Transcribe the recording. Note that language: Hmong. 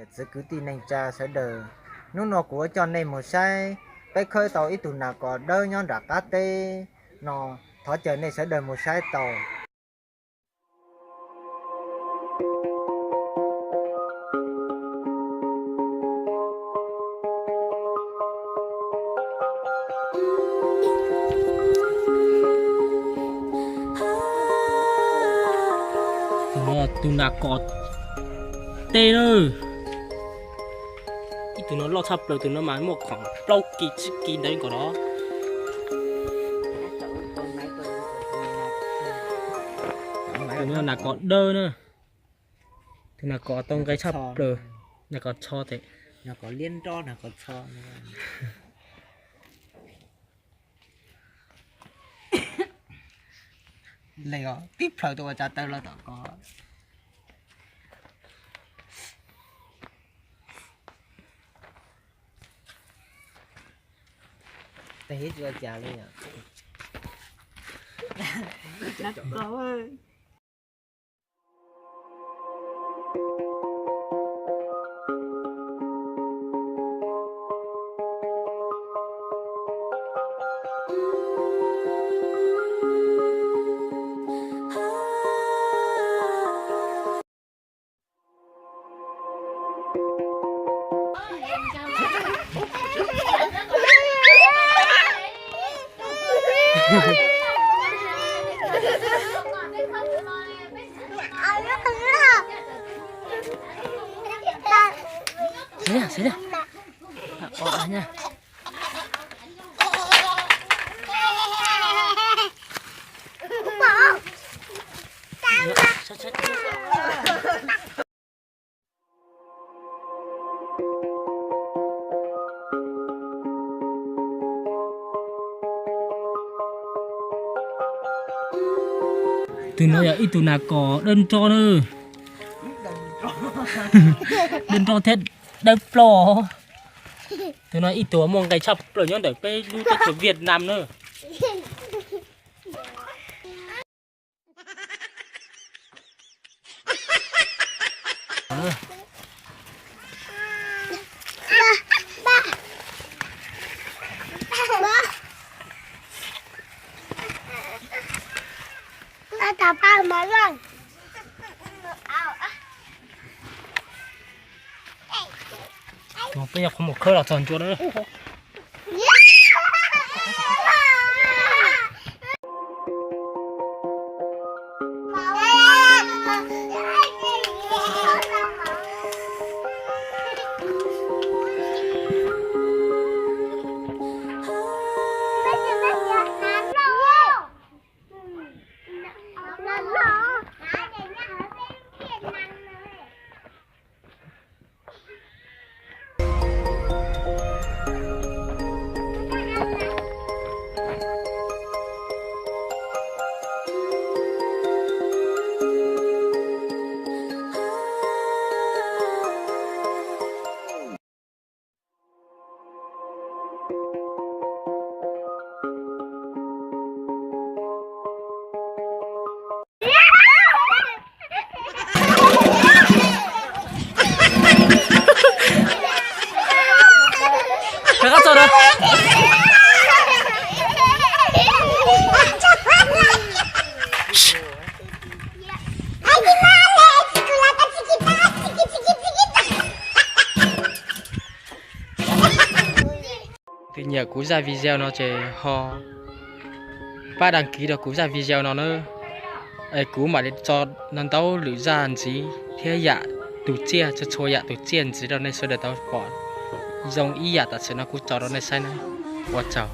Txiv kwv tij neej tsa sawv daws, hnub no kuv yuav coj nej mus saib peb khawb tau ib tug nas kos dawb nyob nram qab teb no, thov caw nej sawv daws mus saib tau. Tus no tus nas kos teb na. Ib tug no loj tshaj plaws, tus no mas muaj khoom plaub kis tsib kis ntawd nkaus los. Tus no nas kos dawb na. Tus nas kos tau nqe tshaj plaws, nas kos tsho tes. Tib plhaws tuaj ua tsa taw los tom ko. Tes tsis ua cas li. Xíu na, xíu na. Ua ua na. Tus no yog ib tug nas kos dawb nrog na. Dawb nrog thiab dawb ploj. Tus no ib tug muaj nqe tshaj plaws nyob ntawm peb lub teb chaws Vietnam na. Peb nyuam qhuav mus khawb los txog ntsuab na. Rov qab txog na. Tus nyiam kuv zaj video no ces ho pab đăng ký rau kuv zaj video no na. Es kuv mam li tso ntau ntau lwm zaj ntxiv thiab yam tus tsiaj, txhua txhua yam tus tsiaj ntxiv rau nej sawv daws tau pom zoo ib yam tam sim no kuv tso rau nej saib na. Ua tsaug.